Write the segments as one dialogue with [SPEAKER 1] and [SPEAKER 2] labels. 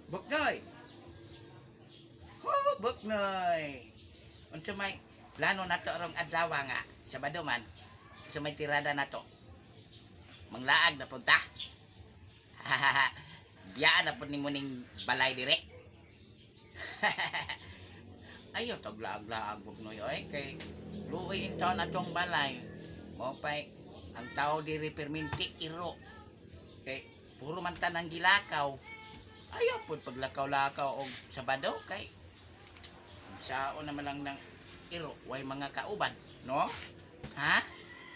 [SPEAKER 1] Buknoy! Ho, Buknoy! Unsa may plano nato rong adlaw nga Sabado man? Unsa may tirada nato? Manglaag na punta. Biyaan na pud nimo ning balay dire. Ayo taglaag-laag, Buknoy, oy, kay luoy in taon atong balay. Mao pay ang tao diri perminti iro. Kay puro man tanang gilakaw. Ayaw po paglakaw-lakaw og Sabado kay sao naman lang ng iro, way mga kauban, no? Ha?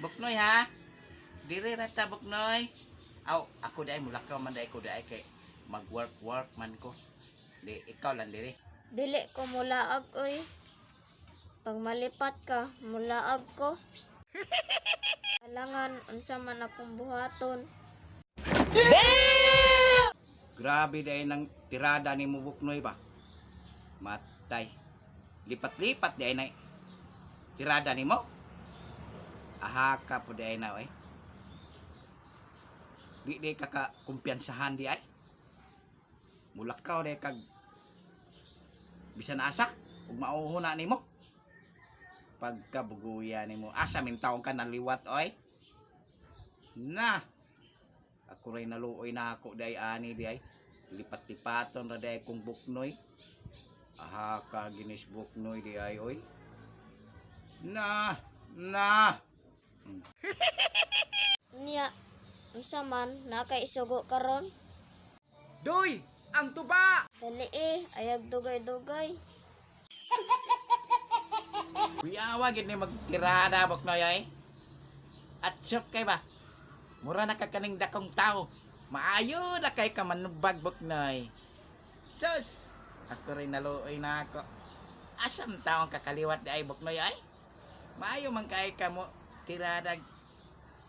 [SPEAKER 1] Buknoy ha? Dire ra ta, Buknoy. Aw, ako dai mulakaw man dai ko dai kay mag-work work man ko. Di ikaw lang dire.
[SPEAKER 2] Dili ko mulaag oy. Pag malipat ka, mulaag ko. Alangan unsa man akong buhaton.
[SPEAKER 1] Grabe dai nang tirada ni mo, Buknoy ba? Matay. Lipat-lipat dai na tirada nimo. Aha ka po dai na oy. Di di ka ka kumpiyansahan di ay. Mulakaw di kag bisan asa ug mauhuna nimo. Pagkabuguya nimo asa min taong ka naliwat oy. Na. Ako rin naluoy na ako day ani di ay. Lipat-lipaton ra day kong Buknoy. Aha ka ginis Buknoy di ay oy. Na na.
[SPEAKER 2] Niya, unsa man na kay isugo karon?
[SPEAKER 1] Doy, ang tuba.
[SPEAKER 2] Dali eh, ayag dugay-dugay.
[SPEAKER 1] Kuyawa gid ni magtirada, Buknoy ay. At syok kay ba? Mura na ka kaning dakong tao. Maayo na kay ka manubag, Buknoy. Sus, ako rin naluoy na ako. Asam taong kakaliwat di ay, Buknoy ay? Maayo man kay ka mo tirada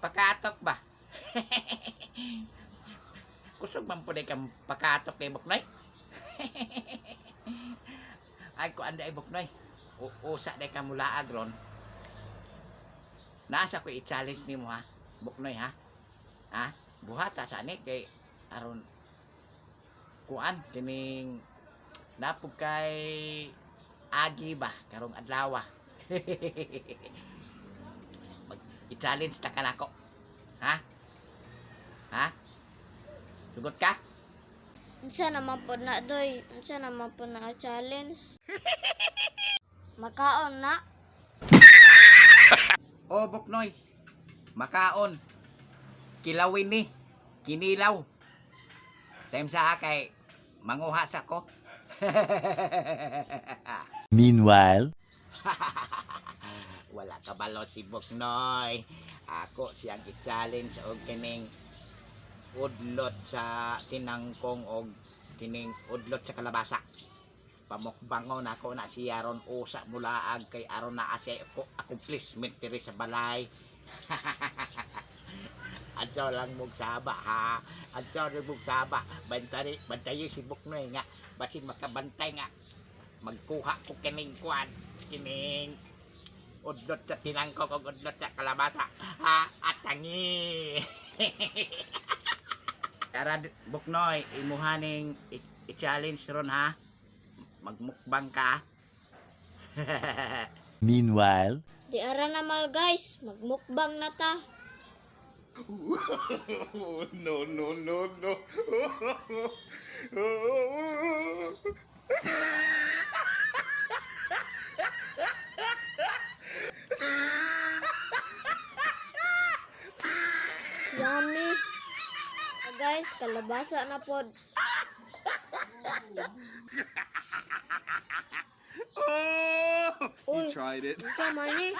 [SPEAKER 1] pakatok ba? Kusog man po kang pakatok kay Buknoy. Ay ko anda ay, Buknoy. Usa day ka mulaag ron. Nasa ko i-challenge nimo ha. Buknoy ha. Ha? Buhata sa ani kay aron kuan kining napog kay agi ba karong adlaw. Mag i-challenge ta kanako. Ha? Ha? Sugot ka?
[SPEAKER 2] Unsa naman po na doy? Unsa naman po na ang challenge? Makaon na.
[SPEAKER 1] O Buknoy, makaon. Kilawin ni, kinilaw. Time sa kay manguha sa ko.
[SPEAKER 3] Meanwhile,
[SPEAKER 1] Wala ka balo si Buknoy. Ako siyang i-challenge og kining udlot sa tinangkong og kining udlot sa kalabasa. Pamukbangon ako na siya ron usa mulaag kay aron naa siya ako accomplishment diri sa balay. Adto lang mong saba ha. Adto lang mong saba. Bantay, bantayo si Buknoy nga. Basin makabantay nga. Magkuha ko kining kuan. Kining udlot sa tinangkong og udlot sa kalabasa. Ha? Atangi! Tara, Buknoy, imuhaning i-challenge ron ha. Magmukbang ka.
[SPEAKER 3] Meanwhile,
[SPEAKER 2] Di ara na mga guys, magmukbang na ta.
[SPEAKER 4] No, no, no, no.
[SPEAKER 2] Yummy. Ah, guys, kalabasa na pod.
[SPEAKER 4] Oh,
[SPEAKER 2] Uy,
[SPEAKER 4] he tried it.
[SPEAKER 2] unsa man ni?